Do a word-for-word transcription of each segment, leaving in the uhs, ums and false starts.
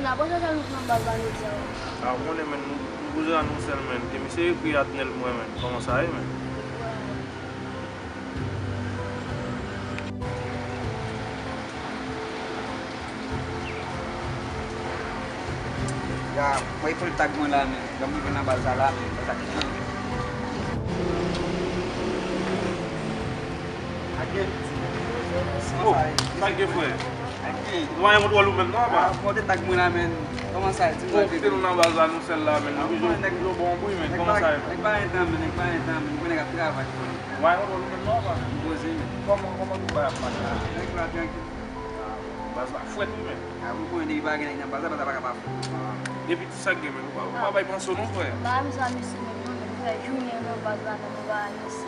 Apre sa, sa nou fè nan baz la jodi a? A, ou konnen, menn, nou, nou bouzan nou sèl, menn. Ke misye ekri a tnèl mwen, menn. Kòman sa ye, menn? Ya, mwen, fò l tag mwen la, menn. Lè m rive nan baz la, la, menn, mwen sa ki chanje. Ake. Oh, sa gen, frè? Ake. Ou pa gen kontwòl ou menm non, apa? Ah, fò w te tag mwen la, menn. Kòman sa ye? Di m sa. Ou kite nou nan baz la, nou sèl la, menn. Nou toujou, toujou bon bri, menn. Kòman sa ye? Nèg pa gen tan, menn. Nèg pa gen tan, menn. Ou konnen nèg ap travay. Ou pa gen kontwòl ou menm non, apa? M poze, menn. Kòman, kòman tout bagay ap mache la? Nèg la trankil. Ah, baz la frèt wi, menn. Ah, ou konnen depi pa gen nèg nan baz la, baz la pa ka pa frèt. Depi ti sa k gen, menn. Ou pa, ou pa bay panse w non, frè. Ba, m sa misye menm non, menn. M fè jounen nan baz la, menn, m pa anonse.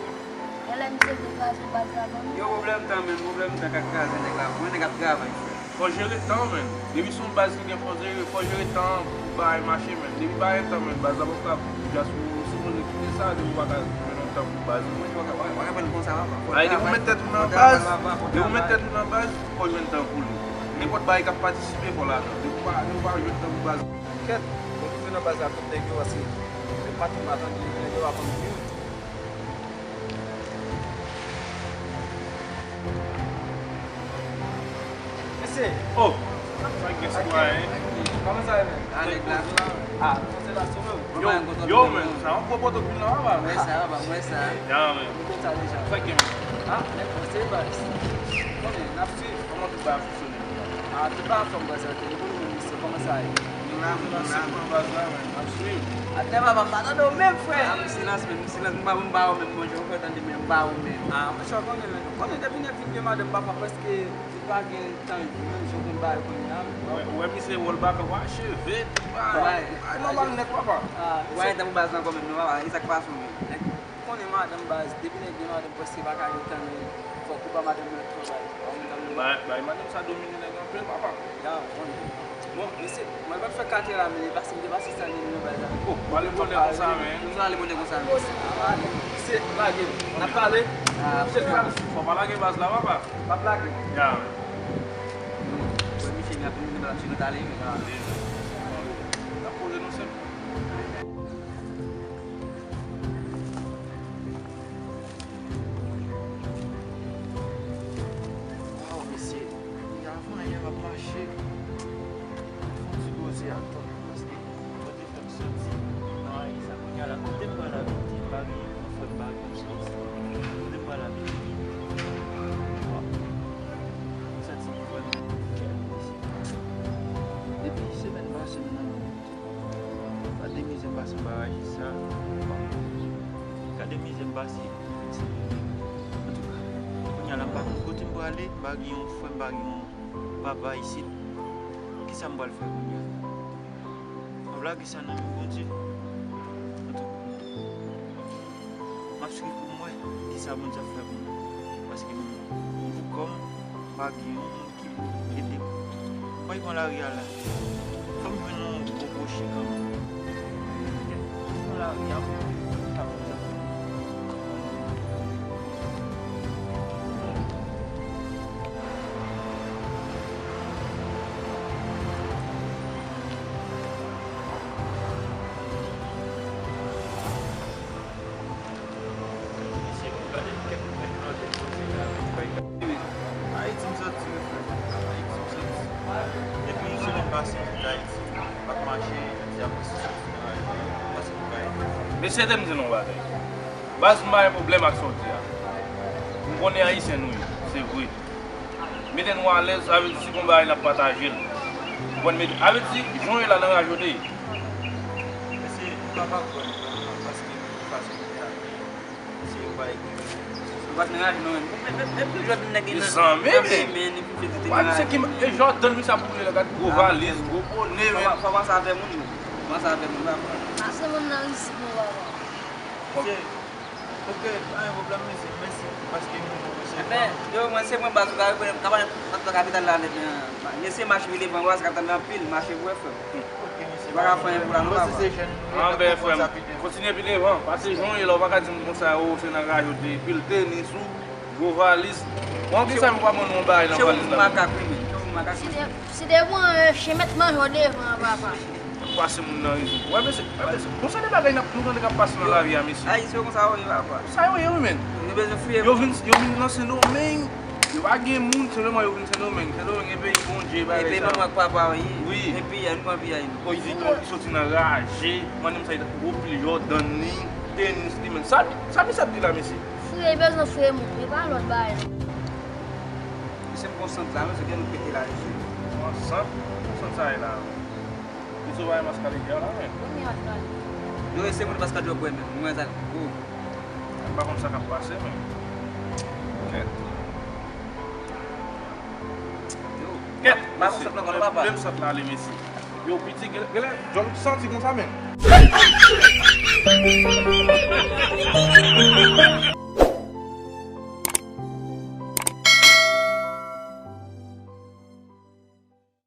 Genlè misye vle kraze baz la ban nou. Yo, pwoblèm tan, menn, pwoblèm tan ka kraze nèg la. Mwen, nèg ap travay, frè. Fò jere tan, menn. Depi se yon baz ki gen fò jere, fò jere tan pou bagay mache, menn. Depi pa gen tan, menn, baz la p ap ka bouje. Ou sipoze kite sa, depi ou pa ka jwenn yon tan pou baz ou. Mwen, w ap, w ap, w ap aprann konsa, papa. Fò travay, depi ou met tèt ou nan baz, depi ou met tèt ou nan baz, fò w jwenn tan pou li. Nenpòt bagay k ap patisipe, fò w ladan. Depi ou pa, depi ou pa jwenn tan pou baz. Kèt, mwen rive nan baz la, tout nèg yo, paske men patwon m ap tande, nèg yo ap anpil. Mesye! Oh! Sa gen sitwayen? Kòman sa ye, menn? Ah, nèg la. Ah, se la sou menm. Yo, yo, menn, sa yon gwo poto k vin la, papa. Mwen sa, papa, mwen sa. Ya, menn. Ou konn sa deja. Sa gen, menn? Ah, nèg, se baz. Konnen, n ap swiv. Kòman tout bagay ap fonksyone? Ah, tout bagay anfòm, baz la. Telefòn mwen, mesye, kòman sa ye? Nou la, nou la. Nan baz la, men, n ap swiv. Atè, papa, m pa tande w menm, frè. Ah, m silans, men, m silans, m pa, m pa wè w menm, manje, ou fè tande, men m pa wè w menm. Ah, monchè, w konnen, men, ou konnen, depi nèg fin gen madanm, papa, prèske li pa gen tan, menm jan w konn bagay kounye a, men. Ou wè, ou wè misye wòl baka, w a cheve, tout bagay. Bagay nòmal nèt, papa. Ah, ou pa gen tan pou baz la ankò menm, non, papa, e sa k pase w menm? Konnen madanm baz, depi nèg gen madanm prèske pa ka gen tan, men fòk ou ba madanm nan tan baz. Bay, bay madanm sa domine nèg anpil, papa. Ya, konnen. Bon, mesye, mwen pa t fè katè la, men li pase, m te pase salye li nan baz la. Oh, w ale bonè konsa, men. M ale bonè konsa, men. Mesye, lage, n ap pale. Ah, fò pa lage baz la, papa. M ap lage. Ya. Wè misye, m ap vin nan baz la, misye konn ale, men. N ap poze nou senp. Waw, mesye, depi avan yè m ap mache. Mwen fè yon ti poze atann, paske mwen te fè m soti nan rayi sa. Kounye a la, kote m pral abite? M pa gen yon frè, m pa gen yon sè. Kote m pral abite? Waw. M santi m vrèman kèt, mesye. Depi semèn pase, m nan Gade mizè m pase anba rayi sa. Gade mizè m pase. Antouka, kounye a la, m pa konn kote m prale, m pa gen yon frè, m pa gen yon papa isit. Kisa m pral fè kounye a? M ap lage sa nan men Bondye. Antouka, m ap swiv pou m wè kisa Bondye ap fè pou mwen. Paske m, m pou kò m, m pa gen yon moun ki ede. Mwen pran lari a la. Fò m jwenn yon gwo kwochi kanmenm. Mwen pran lari a, mwen pran lari a. Ayiti m soti wi frè. Ayiti m soti. Depi yon semèn pase m kite Ayiti. M ap mache, jodi a m soti nan rayi, pase pou kay. Mesye, te m di nou yon bagay. Baz, m pa gen pwoblèm ak sa w di a. M konnen ayisyen nou ye, se vre. Mete nou alèz, sa vle di si gon bagay n ap pataje l. Ou konprann? Mete, sa vle di, jan w ye la nan raje w te ye. Mesye, m pa pa kwè nan sa, paske fason m te abiye, mesye yo pa egziste. Ou pa t nan raje non, men. Men, men, men, men, Jordan nèg li nan zanmi, men. Zanmi, men, li fin fè tete nan raje. Misye ki, e Jordan, misye ap boule la, gad gwo valiz, gwo bone, men. Fò w panse avè moun, men. Panse avè moun, papa. Pase moun nan isit, non, papa. Mesye, Ok, pa gen pwoblèm, mesye. Mèsi paske nou resevwa m. Enben, yo, mwen se mwen baz ou ka rekonèt, m ka pale nan kapital la nèt, men, mesye, mache pi devan, ou wè sa k ap tande anpil, mache pou wè frè m. Ok, mesye. Ou pa ka fè anyen pou la non, papa. Anben, frè m, kontinye pi devan, pase jan w ye la, ou pa ka di m konsa, o, se nan raje w te ye, pil tenis ou, gwo valiz. Bon, kisa m pa ban nou yon bagay nan valiz la? Makak, wi, men. Si te, si te pran yon chen mèt manje w devan an, papa. Pase moun nan rezon. Wè, mesye, wè, mesye. Bon, sa de bagay n ap, nou tande k ap pase nan lavi a, mesye. Ayisyen konsa yo ye, papa. Sa yo ye, wi, men. Yo bezwen fouye. Yo vin, yo vin nan Sendomeng. Yo pa gen moun, senpleman yo vin Sendomeng. Sendomeng e peyi Bondye, bagay sa. E peyi manman ak papa yo ye. Wi. E peyi a, nou pran peyi a, nou. Yo di, yo soti nan raje, mande m sa, gwo pil Jordan li, tenis li, men. Sa, sa misye ap di la, mesye? Fouye, bezwen fouye moun. E pa lòt bagay, non. Mesye, m gon sant la, mesye, gen nou pete la, mesye. Gon sant? Gon sant sa ye la? Ou sou bay maskadè la, men. Wi, men maskadè. Yo, se moun maskadè yo bwè, men. Mwen sa, gwo. M pa konn sa k ap pase, men. Kèt. Yo, kèt, pa mesye, sot nan kò, papa. Menm sot la, ale, mesye. Yo, piti, genlè, genlè, djòl santi konsa, men.